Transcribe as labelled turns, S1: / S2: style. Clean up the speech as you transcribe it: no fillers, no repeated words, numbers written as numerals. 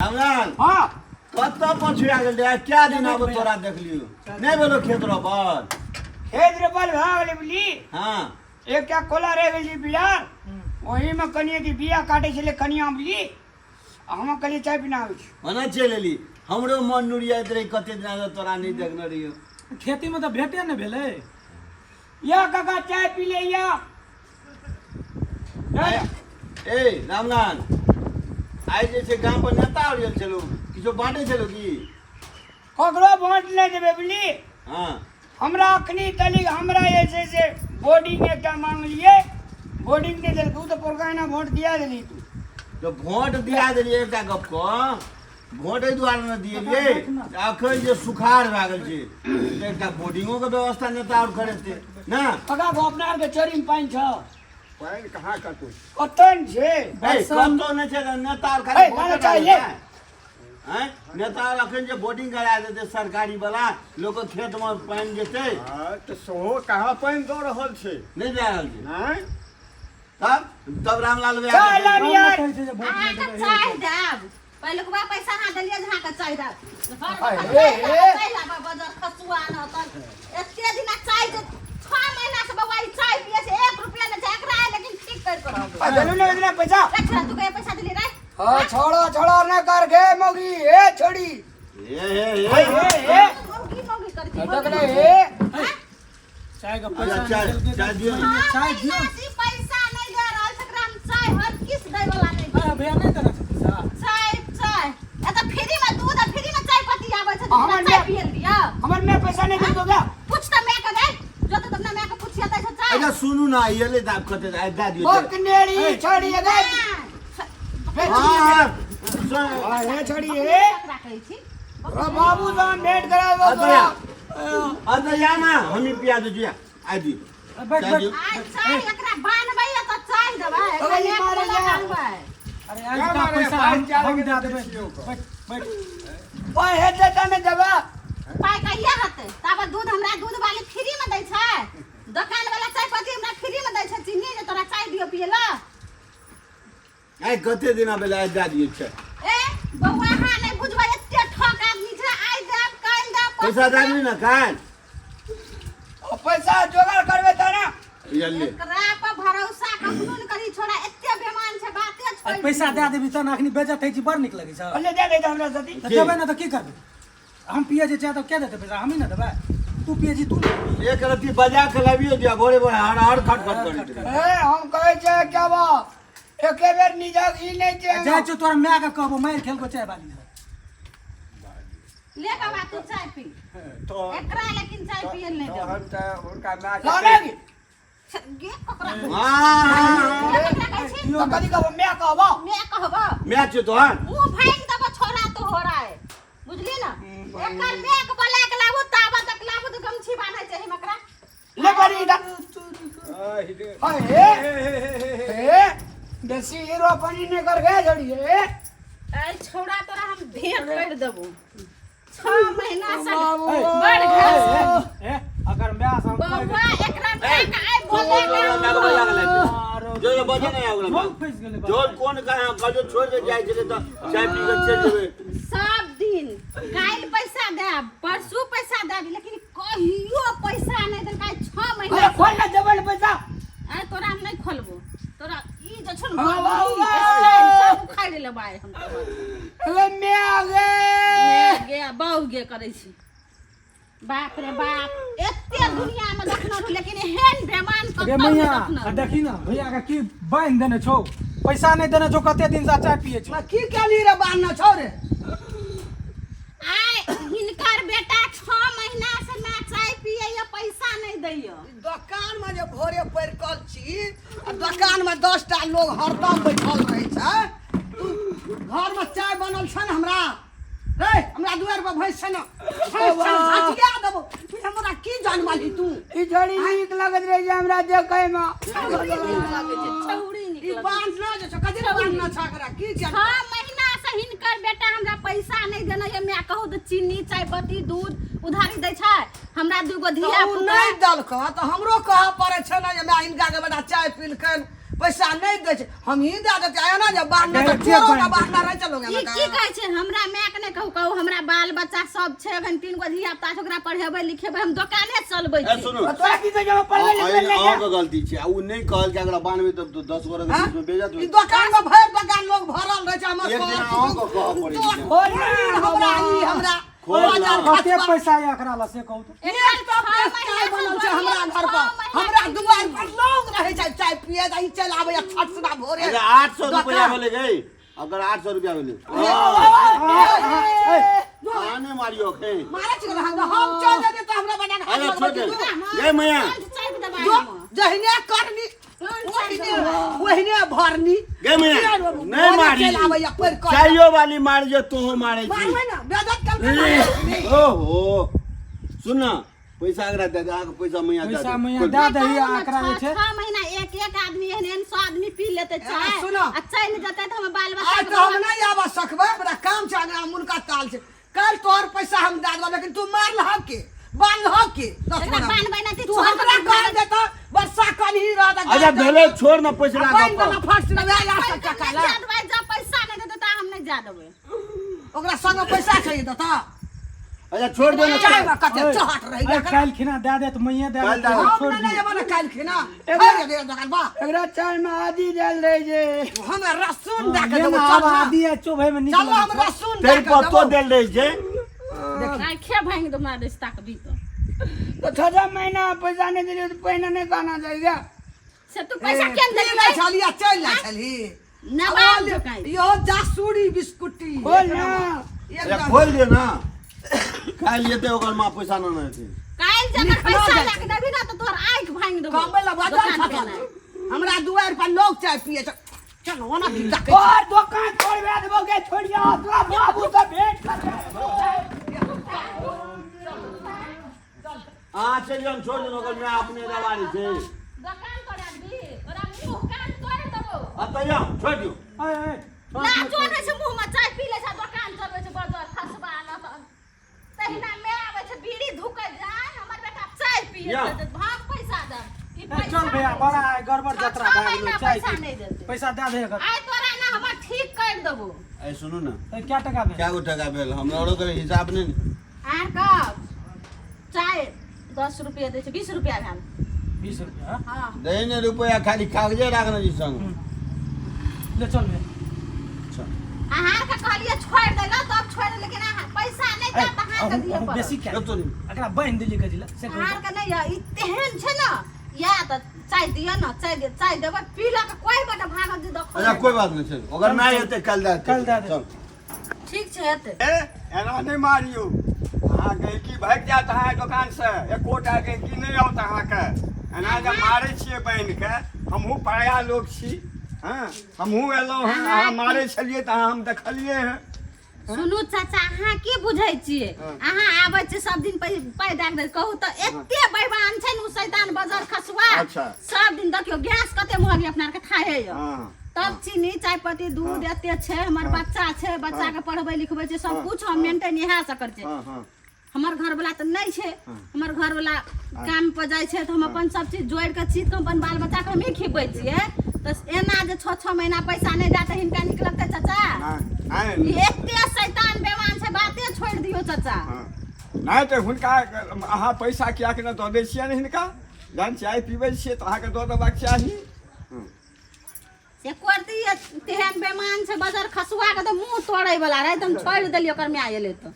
S1: रामलाल।
S2: हाँ।
S1: कतऽ पछुआ गेल रे? क्या दिन आब तोरा देखलियो नहि भेलो खेत रोपल?
S2: खेत रोपल भए गेलै बुझली।
S1: हाँ।
S2: एकटा कोला रहि गेल छै बिहार, ओहिमे कनिए कि बिया काटै छलै कनिया बुझली। आ हम कहलियै चाय पीना आबै छी।
S1: ओना चलि एली, हमरो मन नुरियाइत रहै, कते दिना से तोरा नहि देखने रहियो।
S3: खेतीमे तऽ भेटे नहि भेलै।
S2: या काका चाय पी ले या।
S1: ए रामलाल, आइ जे छै गाम पर नेता आबि गेल छलौ, किछो बाँटै छलौ की?
S2: ककरो वोट नहि देबै बुझली।
S1: हाँ।
S2: हमरा अखनी तलिक हमरा जे छै से बोर्डिंग एकटा मांगलियै, बोर्डिंग नहि देलकै। ओ तऽ पोरका एना वोट दिया देली तू।
S1: तऽ वोट दिया देलियै एकटा गप कऽ, वोट एहि दुआरे नहि दिएलियै अखन जे सुखाड़ भए गेल छै तऽ एकटा बोर्डिंगोके व्यवस्था नेता आओर करेतै ने।
S2: काका गो अपना आरके चोरीमे पानि छौ?
S4: पानि कहाँ कतौ छै?
S2: कतऽ ने छै?
S1: ए, कतौ नहि छै तऽ नेता आओर खाली
S2: ए,
S1: वोटे
S2: गाना
S1: डालै
S2: चाहिए।
S1: छै। आँय, नेता आओर अखन जे बोर्डिंग करा देतै सरकारी वाला, लोकक खेतमे पानि जेतै।
S4: हँ तऽ सेहो कहाँ पानि दऽ रहल छै?
S1: नहि दए रहल छै।
S4: नहि।
S1: तब तब रामलाल भैया
S2: चाय लाबी यार।
S3: कहै छै जे वोट नहि
S5: अहाँके
S3: देबै।
S5: चाय देब, पहिलुकबा पैसा अहाँ देलियै जे अहाँके चाय देब। हर
S2: अरे,
S5: वखत चाय
S2: ए।
S5: लाबऽ, चाय लाबऽ, बजर खसुआ न तन एते दिना चाय जे 6 महीना से बौआ ई चाय पियै छै, 1 रुपया नहि छै एकरा, लेकिन ठीक कर के रहबै।
S2: आ देलू ने इतना पैसा।
S5: रख तू के पैसा देली रे?
S2: हाँ छोड़ो छोड़ो न कर गे मोगी ए छोड़ी।
S1: ए ए
S2: ए
S1: ए
S2: ए ए
S5: मौगी मौगी कर छी।
S2: तक ले ए।
S3: चाय के पैसा
S1: अच्छा, चाय-
S3: नहि देलकै।
S1: चाय दियौ।
S3: चाय दियौ।
S5: महीना से पैसा नहि दे रहल छै एकरा, हम चाय हर किस दै वाला नहि।
S3: अरे भैया नहि देने छै पैसा।
S5: चाय चाय ए तऽ फ्री में दूध आ फ्री में चाय पत्ती आबै छै, तऽ
S2: हमर
S5: चाय
S2: माय-
S5: पियल दिअ।
S2: हमर में पैसा नहीं दे दोगे?
S5: पूछ तऽ माय के गई, जो तऽ अपना माय के पूछिया दै छै चाय।
S1: अच्छा सुनू ने, एलै तऽ आब कते आइ दए दियौ चाय।
S2: बकनेरी छोड़ी गे।
S1: हाँ, हाँ, सुन।
S2: हां हे छोड़ी ए।
S5: राखै छी।
S2: रो बाबू जान भेंट करा दो
S1: अच्छा।
S2: तोरा।
S1: अच्छा या ना हमी पिया दे जुया आइ दियौ।
S3: बैठ
S1: चाय
S3: बैठ।
S1: दियौ।
S5: आइ चाय एकरा बान्हबै तऽ चाय देबै, एकरा
S2: अरे
S5: एक
S2: मारे
S5: कोला
S2: जा।
S5: बान्हबै।
S3: अरे आज
S4: क्या
S3: का
S4: मारे,
S3: पैसा
S4: पाँच
S3: हम
S4: चार
S3: हम
S4: के
S3: दए
S4: दै
S3: देबै।
S4: छियौ ओकर।
S3: बैठ बैठ।
S2: ओए हेतै त ने देबा।
S5: पाइ कहिया हेतै? ताबे दूध हमरा दूध वाली फ्री में दै छै, दोकान वाला चाय पत्ती हमरा फ्री में दै छै, चीनी जे तोरा चाय दियो पियै लए।
S1: आइ कते दिना भेलै, आइ दए दियौ चाय।
S5: ए बौआ, अहाँ नहि बुझबै, एते ठक आदमी छै, आइ देब काल्हि देब परसू
S1: पैसा दए
S5: देब।
S1: दियौ ने काल्हि।
S2: ओ पैसा जोगाड़ करबै त ना।
S1: बुझलियै?
S5: एकरा पर भरोसा कखनो नहि करी छोड़ा, एते बेमान छै, बाते छोड़ि
S3: पैसा
S5: दियौ।
S3: दए देबी तहन अखनी बेजत होइ छी, बड़ नीक लगै छै।
S2: अले दे दे हमरा सती।
S3: तऽ देबै ने तऽ की करबै? हम पिए जे चाय तऽ के देतै पैसा? हमही ने देबै। तू पिए छी तू ने देबही।
S1: एक रत्ती बजा के लाबियो दिया, भोरे भोरे हर हर खट खट करैत रहै।
S2: ए हम कहै छै क्या बा एके बेर निजक ई नहि छै।
S3: जाइ छौ तोरा माय के कहबो मारि खेलको चाय बाली से।
S5: ले बाबा तू चाय पी।
S4: तो
S5: एकरा लेकिन चाय पिए नहि देबै।
S4: तहन तऽ हुनका माय
S2: लाने की
S5: गे ककरा?
S1: हाँ,
S5: गे ककरा कहै छी?
S2: तो कथी कहबो? मैं कहबो?
S5: मैं कहबो?
S1: माय छियौ तोहर।
S5: मुँह भांगि देबो छोड़ा तो हो रहा है, बुझली ना? एकर मेघ बोला के लाबू, ताबत तक लाबू तऽ गमछी बान्है छै हम एकरा।
S2: ले बड़ी इधर। हाय हे हे बेसी हीरो पानी नहीं कर गए झड़ी ए।
S5: अरे छौड़ा तोरा हम ढेर कर देबो, 6 महीना से
S2: बाबू।
S5: बड़ घास।
S3: ए अगर माय से हम कहि
S5: बौआ एकरा माय के आइ बोले
S1: देबै।
S3: आरो
S1: जो जो बजे नहि आबि
S3: झोंक फँसि गेलै बाप।
S1: जोर कोन कहाँ कहियो छोड़ि दे जाइ छलै तऽ चाय पी कऽ चलि जेबै।
S5: सब दिन काल्हि पैसा देब, परसू पैसा देब, लेकिन कहियो पैसा नहि देलकै 6 महीना।
S2: अरे खोल ना देबल पैसा।
S5: अरे तोरा हम नहि खोलबो, तोरा ई जे छौ ने
S2: हाँ, वाह,
S5: स्टाइल सब उखाड़ि लेबै आइ हम तोहर।
S2: अरे मैं आ गए।
S5: गे गे बहु गे करै छी। बाप रे बाप, एते दुनिया में देखने रहू लेकिन एहन बेमान
S3: रे
S5: कतौ नहि
S3: मैया
S5: देखने
S3: आ
S5: रहू।
S3: देखी ना भैया के की बान्हि देने छौ, पैसा नहि देने छौ, कते दिन से चाय पिए छौ।
S6: की केली रे बान्ह छौ रे?
S5: आइ हिनकर बेटा 6 महीना से ना चाय पियैया, पैसा नहि दैया।
S6: दोकान में जे भोरे पड़कल छी आ दोकान में 10 टा लोग हरदम बैठल रहै छै। तू घर में चाय बनल छै ने हमरा? रे हमरा दुआर पर भैंस छै ने, भैंस छै ने, झटिया देबो तू। हमरा की जानवाली तू?
S2: ई झड़ी नीक लगैत रहै छै हमरा देखै में।
S5: छौरी नीक लगै छै, छौरी नीक
S6: ई
S5: लगै छै।
S6: बांध न जे छौ, कथी बांध न छौ एकरा? की जान?
S5: 6 महीना से हिनकर बेटा हमरा पैसा नहि देने ये। माय कहू तऽ चीनी चाय पत्ती दूध उधारी दै छै हमरा, दूगो धिया
S6: तऽ ओ
S5: पुता
S6: नहि देलकऽ तऽ हमरो कहऽ पड़ै छै ने जे माय हिनका के बेटा चाय पीलखिन, पैसा नहि दै छै, हम ही दए देतै। एना जे बान्हने तऽ
S3: डायरेक्टे
S6: चोरो
S3: बान्हि
S6: के बान्हने रहै छै लोग।
S5: ई की कहै छै? हमरा माय के नहि कहू, कहू हमरा बाल बच्चा सब छै, अखन 3 गो धिया पुता छै, ओकरा पढ़ेबै लिखेबै, हम दोकाने चलबै
S1: ए
S5: छी।
S1: सुनू,
S2: तोरा की कहै छै, हम पढ़बै लिखबै नहि
S1: अहाँके गलती छै। आ उ नहि कहल कि अगला बान्हबै तब तो 10 गोरे के
S6: हाँ?
S1: बीच में बेइज्जत
S6: ई
S1: होई।
S6: दोकान में भरि दोकान लोग भरल रहै छै। हमर
S1: एक दिन अहाँके कहऽ पड़ै छै।
S2: खोल ना।
S6: हमरा ई हमरा
S1: खोल ना।
S6: बाजार
S3: कते
S6: खचबा-
S3: पैसा यऽ एकरा लग से कहू तऽ?
S6: एक कप चाय बनल छै हमरा घर पर, हमरा दुआर पर लोग रहै छै चाय पिए, ई चलि आबैया छटसना भोरे।
S1: अच्छा 800 रुपया
S6: दोकान।
S1: भेलै गई, अगर 800 रुपया भेलै। आने मारियो खे।
S6: मारै छी हम, हम चल जेबै तऽ हमरा बना के हाथ
S1: अरे
S6: लगबै
S1: छोड़ दे
S6: छी।
S1: गई मैया।
S6: जो जहिने करनी ओहिने ओहिने भरनी।
S1: गई मैया नहीं मारी।
S6: चलि आबैया पढ़ि कऽ।
S1: चाइयो वाली मार जे तोहो मारे छी।
S6: मारबै ने बेइज्जत कल।
S1: ओहो सुन ना, पैसा एकरा दे दे, अहाँके पैसा मैया दे
S3: पैसा
S1: दे।
S3: मैया
S1: खोल।
S3: दए दही। आ एकरा जे छै
S5: 6 महीना एक एक आदमी एहन एहन 100 आदमी पी लेतै चाय।
S6: सुनो।
S5: आ चलि जेतै तऽ हमर बाल बच्चा
S6: आइ तऽ हम नहि आबऽ सकबै, हमरा काम छै आगाँ, मुनका ताल छै। काल्हि तोहर पैसा हम दए देबौ, लेकिन तू मारलहक के बान्हलहक के 10
S5: एकरा
S6: गोरा?
S5: बान्हबै नहि,
S6: तू
S5: छोड़
S6: हमरा
S5: कऽ
S6: कह देता वर्षा कनही रहत।
S1: अच्छा भेलै, छोड़ ना पैसा।
S6: बान्हि देला फर्स्ट ने वएह लाख टका ला।
S5: जा देबै, जब पैसा नहि देतै तऽ हम नहि जा देबै।
S6: ओकरा संग पैसा छै देता।
S1: अच्छा छोड़ दे ना।
S6: चाय में कते चहट रही।
S3: अरे काल्हि खिना दए देत मैया, दए
S1: काल्हि
S3: देत।
S1: दए देत।
S6: हम
S3: छोड़
S6: नहि
S3: दियौ।
S6: जेबै ने काल्हि खिना, भरि गेलै दोकान बा।
S2: एकरा चाय में आदि देल रहे छै।
S6: हमरा रसून दए के
S3: ले
S6: देबो।
S3: ना,
S6: चल
S3: आब
S6: ना।
S3: आदि आ चोभै में नीक
S6: चलो
S3: लगै
S6: हम
S3: छै।
S6: रसून दए
S1: तेल
S6: के
S1: पत्तो
S6: देबो।
S1: देल रहै छै।
S5: आँखे भाङि दो हमरा रिश्ता के भीतर।
S2: तो 6 महीना पैसा नहीं दिलियो तो पहिने नहीं कहना चाहिए।
S5: से तू पैसा केन
S6: पी
S5: देली?
S6: लै छली आ चलि जाइ छली।
S5: नवाब जोकाइ
S6: यो जासूरी बिस्कुटी।
S2: खोल ना।
S1: अच्छा
S6: एकदम।
S1: खोल दे ना, काल्हि एतै ओकर माँ, पैसा न हेतै।
S5: काल्हि जकर
S6: निकलो
S5: पैसा
S6: जाइ
S5: लए के देबही ना तऽ तोहर आँखि भाङि देबौ।
S6: कमबै ला बाजार
S5: दोकान
S6: खतम।
S5: पे नहि।
S6: हमरा दुआरि पर लोग चाय पिए छै, चल ओना की तकै छी।
S2: और दुकान छोड़बे देबो के छोड़िया, तोरा बाबू से भेंट करबे देबो।
S1: अहाँ चलि जाउ, हम छोड़ देलहुँ, ओकर माय अपने दबारी छै।
S5: दोकान तोड़ा देबही, ओकरा मुँह कान तोड़ि देबौ।
S1: आ तैयो छोड़ि दियौ।
S3: ऐ, ऐ,
S5: लाजो नहि छै मुँहमे, चाय पी लै छै, दोकान चलबै छै बड़ जोर खसबा न तऽ। तहिना माय आबै छै बीड़ी धुकै जाय, हमर बेटा चाय पियै
S1: या।
S5: छै, भाग पैसा दे। ई
S3: ए,
S5: पैसा
S3: चल भैया,
S5: नहि
S3: बड़ा आइ गड़बड़
S5: छह
S3: जतरा
S5: छह
S3: भए गेलै।
S5: महीना
S3: चाय
S5: पैसा
S3: के
S5: नहि देतै।
S3: पैसा दए दे एकर।
S5: आइ तोरा ने हमर ठीक करि देबौ।
S1: ऐ सुनू ने।
S3: ए, क्या टका भेल?
S1: कए गो टका भेल? हमरा आरो के हिसाब नहि ने।
S5: आर कब चाय 10 रुपया दै छै, 20 रुपया भेल।
S3: 20 रुपया? हाँ?
S5: हँ।
S1: दही ने रुपया, खाली कागजे राखने छी संग।
S3: ले चल भैया।
S5: अहाँ के कहलिए छोड़ि देला तब छोड़ि देल, लेकिन अहाँ पैसा नहि
S3: ए,
S5: देब तऽ अहाँ के
S3: अहूँ
S5: दिअ
S3: अहूँ
S5: पड़त।
S3: बेसी क्या
S1: कतौ नहि।
S3: एकरा बान्हि देलियै कथी लए से कहू।
S5: अहाँ के नहि यऽ, ई तेहन छै ने या तऽ चाय दिअ ने, चाय दिअ, चाय देबै पीलक कोइ बटे भागत जे देखो।
S1: अच्छा कोइ बात नहि छै, ओकर माय हेतै काल्हि दए देतै।
S3: काल्हि दए देतै।
S1: चल।
S5: ठीक छै हेतै।
S4: ए एना नहि मारियौ, अहाँ गैहकी भागि जायत अहाँके दोकानसँ, एकोटा गैहकी नहि आओत अहाँके। एना जे मारै छियै बहिनके, हमहूँ पराया लोक छी। हँ, हमहूँ एलहुँ हँ, अहाँ मारै छलियै तऽ अहाँ हम देखलियै हँ।
S5: सुनू चाचा, अहाँ की बुझै छियै? अहाँ आबै छियै सब दिन पाइ पाइ दए के कहू तऽ एते बेईमान छै ने उ शैतान बजर खसुआ।
S4: अच्छा।
S5: सब दिन देखियौ गैस कते महग अपना आरके खाए यऽ।
S4: हँ।
S5: तब चीनी चायपत्ती दूध एते छै, हमर बच्चा छै, बच्चा के पढ़बै लिखबै छै, सब कुछ हम मेंटेन इएह से करै छै।
S4: हँ हँ।
S5: हमर घरवला तऽ नहि छै, हमर घरवला काम पर जाइ छै, तऽ हम अपन सब चीज जोड़ि कऽ चीज कऽ अपन बाल बच्चा के हमही खिबै छियै। तऽ एना जे 6 6 महीना पैसा नहि दए तऽ हिनका नीक लगतै चाचा?
S4: नहि।
S5: ई एते शैतान बेमान छै, बाते छोड़ि दियौ चाचा।
S4: हँ। नहि तऽ हुनका अहाँ पैसा किएक नहि दऽ दै छियनि हिनका? जहन चाय पीबै छियै तऽ अहाँके दऽ देबाक चाही।
S5: से करती तेहन बेमान छै बजर खसुआ के तऽ मुँह तोड़ै वाला रहै, तऽ हम छोड़ि देलियै, ओकर माय एलै तऽ।